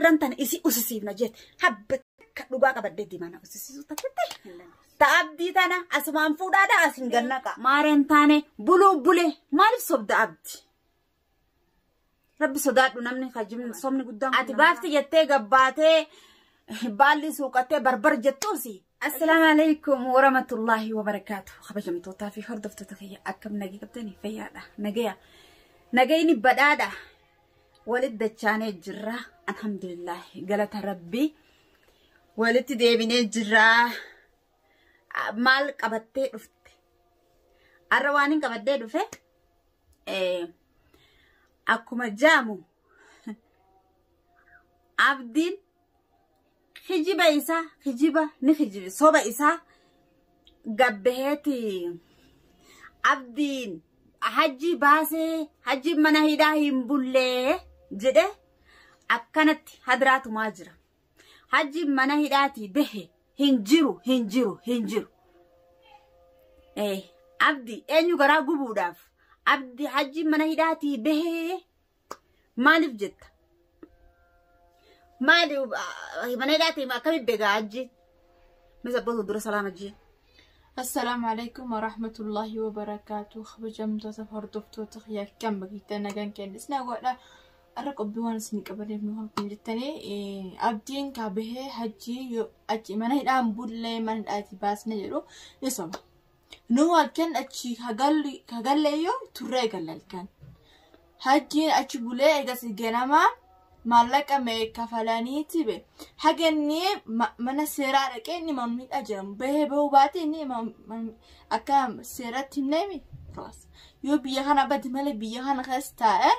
Arran tana isii usisiifna jette habba dhugaa qabadde dimana usisiisuu takkatti. Ta abdii tana asumaan fuudhaadha asin gannaqa. Maareen taane buluu bule maaliif sobda abdi? Rabbi sodaadhu namni kajibni sobni guddaan. Ati baafti jettee gabbaatee baalli suuqattee barbar jettuusi. Assalaamu alaikum warahmatullahi wabarakaatu. Kabajamtootaa fi hordoftoota kiyya akkam nagee qabdanii fayyaadha. Nagaya. Nagayni badhaadha. Walitti dachaanee jirra. Alhamdulillah galata rabbii. Walitti deebinee jirra. Maal qabattee dhufte? Har'a waan hin qabattee dhufe akkuma jaamu abdiin kijiba isaa kijiba ni kijibe soba isaa gabbaheeti abdiin hajji baasee hajji mana hidhaa hin bullee jedhe akkanatti hadraatumaa jira. Hajji mana hidhaatii bahe hin jiru hin jiru hin jiru. Abdi eenyu garaa gubuudhaaf abdi hajji mana hidhaatii bahee maaliif jetta? Maali mana hidhaatii akkamitti beekaa hajji? Misa boota dura salaama jee. Assalaamu alaikum warahmatullahi wabarakaatu. Kabajamtoota hordoftoota kiyya akkam bagiitta nagaan kennis na godha. Arra qophii waan isin qabaniif nu hafin jettanii abdiin kabahee hajji achi mana hidhaan bullee mana hidhaatii baasne jedhu ni soba. Nu halkan achi hagalleeyyoo turree galla halkan. Hajjiin achi bulee eegas ganama maallaqa mee kafalaniiti be. Haga inni mana seeraa dhaqee inni mana hidhaa jedhamu bahee bahuu baate inni akka seeratti himneemi. Yoo biyya kana bade malee biyya kana keessa taa'e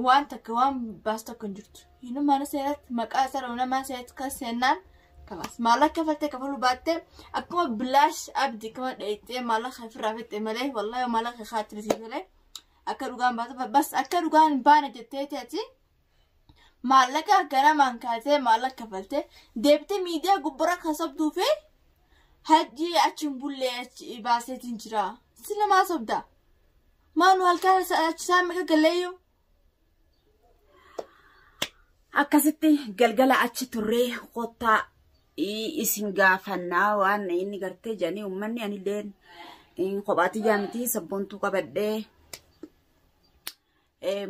waan takka waan baasu tokko hin jirtu. Inni mana seeratti maqaa isaa dhawna mana seeratti kan seennaan kalas. Maallaqa kafaltee kafaluu baatte akkuma bilaash abdii kama dheeyxee maallaqa ofirraa fixxe malee wallahi maallaqa kaatirisi malee akka dhugaan baatu bas akka dhugaan hin baane jettee ati maallaqa ganamaan kaatee maallaqa kafaltee deebitee miidiyaa gubbara kan sobduu fi hajji achi hin bullee achi baaseetiin jira. Sila maa sobda? Maanu halkan achi isaan meeqa galleeyyuu? Akkasitti galgala achi turree kottaa isin gaafannaa waan inni gartee jedhanii uummanni anilleen kophaatti jaamiti sabboontuu qabadhee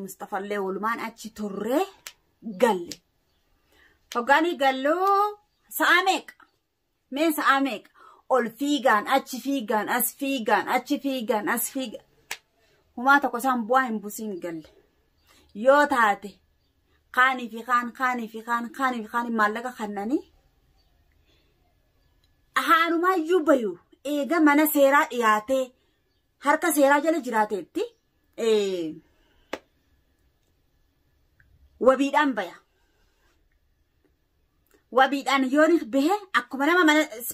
Mustafallee walumaan achi turree galle. Hoggaanii galluu sa'a meeqa? Mee sa'a meeqa? Ol fiigaan achi fiigaan as fiigaan achi fiigaan as fiigaan. Humaa tokko isaan bu'aa hin buusin galle. Yoo taate kaanii fi kaan kaanii fi kaan kaanii fi kaan maallaqa kannanii haanumayyuu bayu eega mana seeraa dhiyaatee harka seeraa jala jiraateetti wabiidhaan baya. Wabiidhaan yoon bahe akkuma nama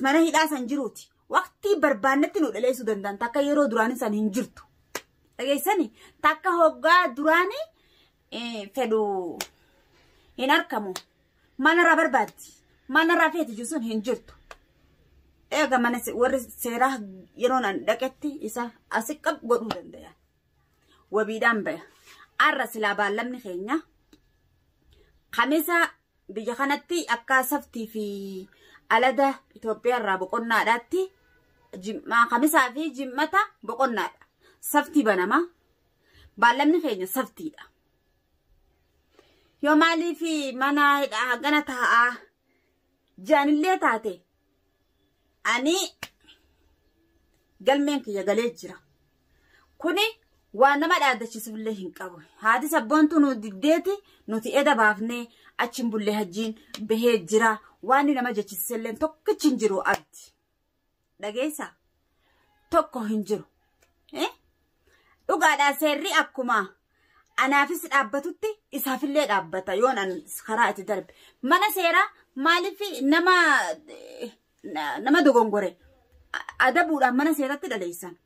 mana hidhaa san jiruuti. Waqtii barbaannetti nu dhaleessuu danda'an takka yeroo duraanii san hin jirtu. Dhageessani takka hoggaa duraanii fedhu hin argamu. Manarraa barbaaddi. Manarraa feeti sun hin jirtu. Eega mana warri seeraa yeroo nan dhaqetti isa asi qab godhuu danda'an. Wabiidhaan baya. Arra silaa baallamni keenya kamisa biyya kanatti akka saftii fi alada Itoophiyaa irraa boqonnaadhaatti kamisaa fi jimmata boqonnaadha. Saftii banama. Baallamni keenya saftiidha. Yoo maaliif mana hagana taa'aa jaanillee taate ani galmeen kiyya galee jira. Kuni waan nama dhaaddachiisuullee hin qabu. Haati sabboontuu nu diddeeti nuti eda baafnee achiin bullee hajjiin bahee jira. Waan nama jechisiisellee tokkichi hin jiru abdi. Dhageessaa? Tokko hin jiru. Dhugaadhaa seerri akkuma anaafis dhaabbatutti isaafillee dhaabbata yoon an karaa itti darbe. Mana seeraa maaliif nama dogongore adabuudhaan mana seeratti dhaleessan.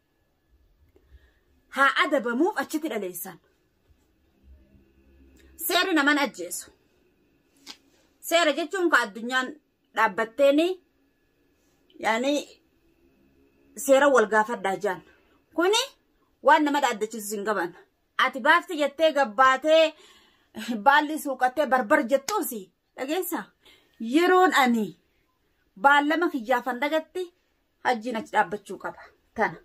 Haa adabamuuf achitti dhaleessan. Seerri naman ajjeesu. Seera jechuun ka addunyaan dhaabbatteeni yaani seera wal gaafadhaa jaan. Kuni waan nama dhaaddachiisu hin qaban. Ati baafti jettee gabbaatee baalli suuqattee barbar jettuusi. Dhageessaa? Yeroon ani baallama kiyyaafan dagatti hajjiin achi dhaabbachuu qaba. Tana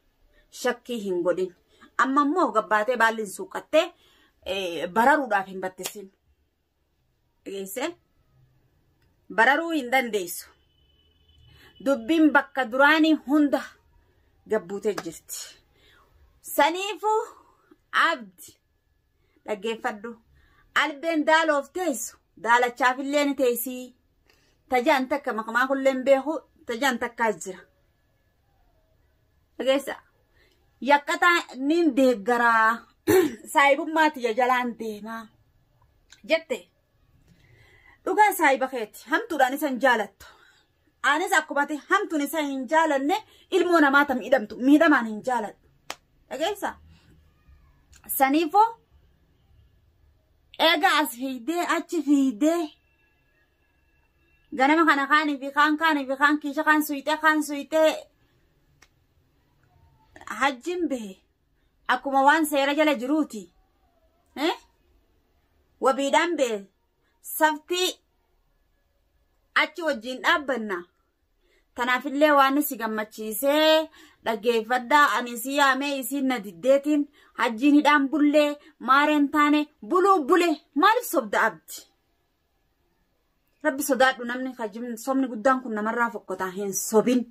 shakkii hin godhin. Amma immoo gabbaatee baalli hin suuqqattee bararuudhaaf hin battisin. Dhageessee? Bararuu hin dandeessu. Dubbiin bakka duraanii hunda gabbuutee jirti. Saniifuu Abdi dhaggeeffadhu. Albeen daaloof teessu daalachaafillee ni teessii. Tajaan takka maqamaa kullee hin beeku tajaan takkaas jira. Dhageessa. Yakkataa nin deeggaraa saayibummaa tiyya jalaan deemaa jette. Dhugaa saayiba keeti hamtuudhaan isa hin jaalattu. Anis akkuma ati hamtuun isa hin jaalanne ilmoo namaa ta miidhamtu miidhamaan hin jaaladhu. Dhageessa. Saniifuu eega as fiidee achi fiidee ganama kana kaanii fi kaan kaanii fi kaan kiisha kaan suyxee kaan suyxee hajjiin bahe akkuma waan seera jala jiruuti. Wabiidhaan bahe saftii achi wajjin dhaabbanna. Tanaafillee waan si gammachiisee dhaggeeffadhaa ani si yaamee isiin na diddeetiin hajjiin hidhaan bullee maareen taane buluu bule maaliif sobda Abdi? Rabbi sodaadhu namni sobni guddaan kun namarraa fokkotaa hin sobin.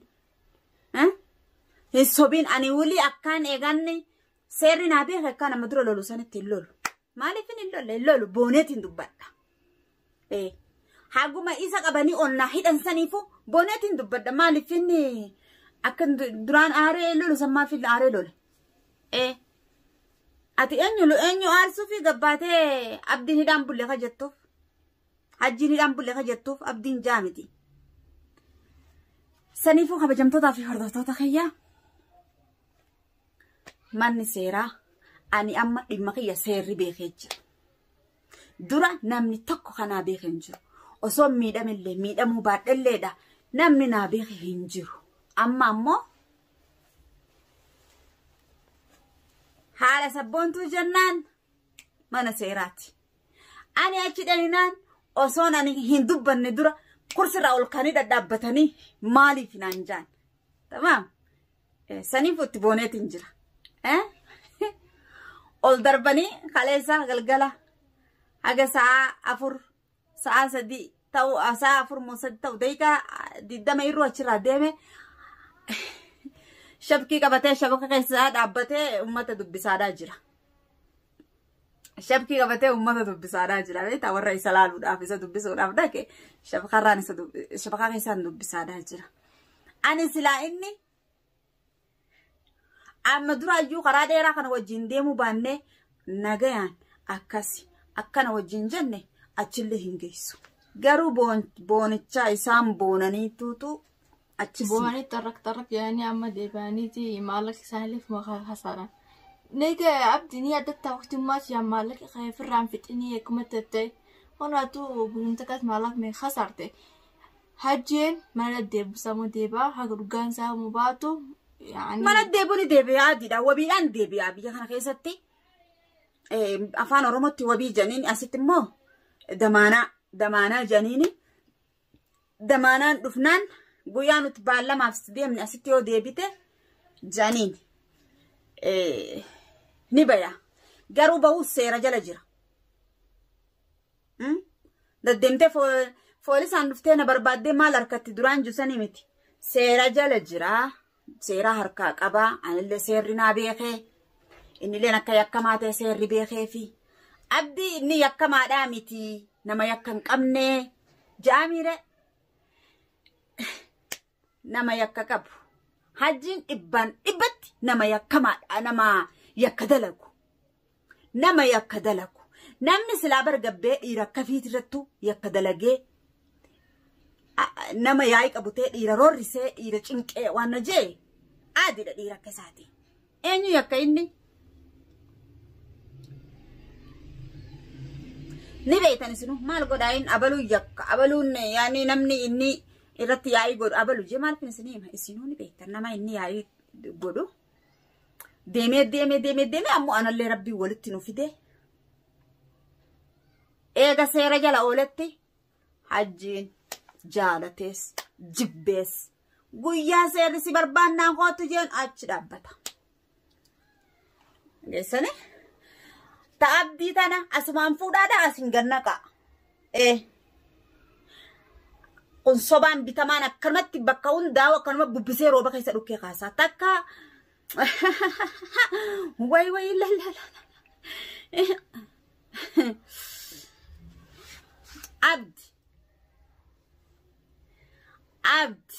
Hin sobin ani wulii akkaan eeganni seerri naa beeka akkaan nama dura lolu sanitti hin lolu. Maaliif hin lolle hin lolu booneetiin dubbadha. Haguma isa qabanii ol naa hidhan saniifu booneetiin dubbadha. Maaliif inni akka duraan aaree lolu san maaf inni aaree lola? Ati eenyu eenyu aarsuu fi gabbaatee abdiin hidhaan bulle ka jettuuf? Hajjiin hidhaan bulle ka jettuuf abdiin jaamiti. Saniifuu kabajamtootaa fi hordoftoota kiyyaa manni seeraa ani amma dhimma kiyya seerri beekee jira. Dura namni tokko kanaa beeke hin jiru. Osoo miidhamillee miidhamuu baadhelleedha namni naa beeke hin jiru. Amma ammoo haala sabboontuu jennaan mana seeraati. Ani achi dhaninaan osoon ani hin dubbanne dura kursirraa ol kanii dhadhaabbatanii maaliif naan jaan. Tamaam. Saniif itti booneetiin jira. Ol darbanii kaleessa galgala haga sa'a 4 sa'a 3 ta'u sa'a 4 moo 3 ta'u daqiiqaa 20 irruu achirraa deeme shabkii qabatee shabaka keessaa dhaabbatee uummata dubbisaadhaa jira. Shabkii qabatee uummata dubbisaadhaa jira. Beektaa warra isa laaluudhaaf isa dubbisuudhaaf dhaqe shabakarraan isa shabakaa keessaan dubbisaadhaa jira. Ani silaa inni amma duraayyuu karaa dheeraa kana wajjin deemuu baannee nagayaan akkasi akkana wajjin jenne achillee hin geessu. Garuu boonichaa isaan boonanii tuutu achi Boonanii xarraq xarraq jedhanii amma deebi'aniiti maallaqa isaaniif maqaa hasaaran. Neega Abdi ni yaadatta waqtummaa siyaa maallaqa ofirraan fixinii akkuma ta'e honaatu guyyoota akkas maallaqa mee hasaarte. Hajjeen mana deebisamu deebaa haga dhugaan isaa mu baatu. Mana deebi'u ni deebi'aa adiidha. Wabiidhaan deebi'aa biyya kana keessatti. Afaan Oromootti wabii jedhaniin asitti immoo damaanaa damaanaa jedhaniini. Damaanaan dhufnaan guyyaa nuti baallamaaf deemne asitti yoo deebite jedhaniin ni baya. Garuu bahuus seera jala jira. Deddeemtee foolisaan dhuftee na barbaaddee maal harkatti duraan jiru miti. Seera jala jira. Seera harkaa qabaa. Anillee seerri naa beekee. Innilleen akka yakkamaa ta'e seerri beekeefi. Abdii inni yakkamaadhaa miti. Nama yakka hin qabne. Ja'amiire. Nama yakka qabu. Hajjiin dhibbaan dhibbatti nama yakkamaadha. Nama yakka dalagu. Nama yakka dalagu. Namni silaa bargabbee dhiira akka fiitirrattu yakka dalagee nama yaa'ii qabu ta'e dhiira roorrisee dhiira cinqee waan na jee adiidha dhiira akka isaati. Eenyu yakka inni? Ni beektan isinu maal godhaa inni abaluu yakka abaluun yaani namni inni irratti yaa'ii godhu abalu jee maal isin hima isinuu ni beektan nama inni yaa'ii godhu deemee deemee deemee deemee ammoo anallee rabbii walitti nu fide. Eega seera jala ooletti Hajjiin jaalatees jibbees guyyaa seerri si barbaannaan kootu jeen achi dhaabbata. Geessani? Ta abdii tana asumaan fuudhaadha asin gannaqa. Ee. Kun sobaan bitamaan akkanumatti bakka hundaa akkanuma bubbisee rooba keessa dhukkee kaasaa. Takka way way la la la. Abdi. Abdi.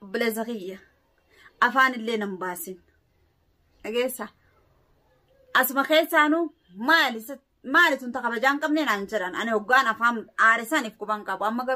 Obboleessa kiyya. Afaan illee nan baasin. Dhageessa. Asuma keessaanuu maali maali tun ta kabajaa hin qabne naan jedhan. Ani hoggaan afaan aare saniif quban qabu. Amma garuu.